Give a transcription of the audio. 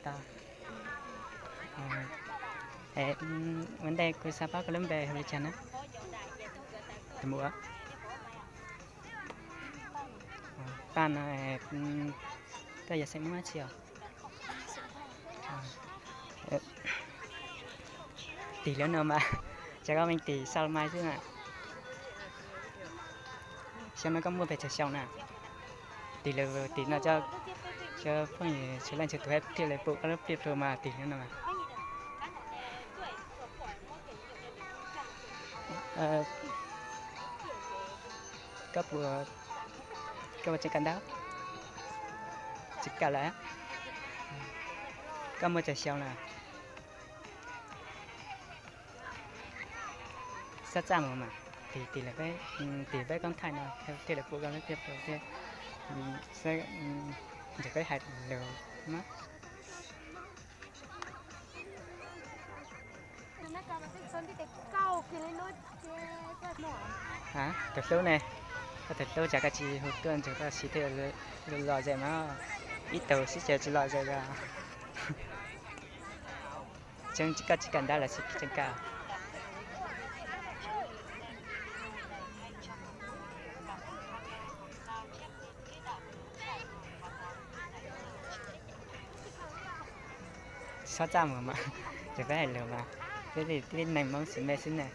Tau. Es ua ntej kuv xav paub koj lub npe hu li cas na? Tus muam. Paj no, koj yog xeem Hmoob dab tsi os? Tim lawv no mas, cov koj me tim xa mai xwb na. Xyoo no koj muaj pes tsawg xyoo na? Tim lawv tim no cov, cov phooj ywg txhua leej txhua tus thiaj li pum koj lub pliaj plhu mas tim lawv no mas. Koj puas, koj puas tseem kawm ntawv? Tsis kawm lawm. Koj muaj tsawg xyoo lawm? Xob txaj mus mas, tim, tim lawv peb, tim peb koob thaij no thiaj li pum koj lub pliaj plhu thiab. Ntawm peb hais lus mas. Tus hlub ne, koj tus hlub tsam koj tsis hu tuaj ntsib koj siv thiaj lom zem mas, ib tug xwb ces tsis lom zem li. Tseeb koj tsis kawm ntawv los tseem kawm. Xob txaj mus mas, ces peb hais lus mas, peb li tib neeg Hmoob xwm me xwb ne.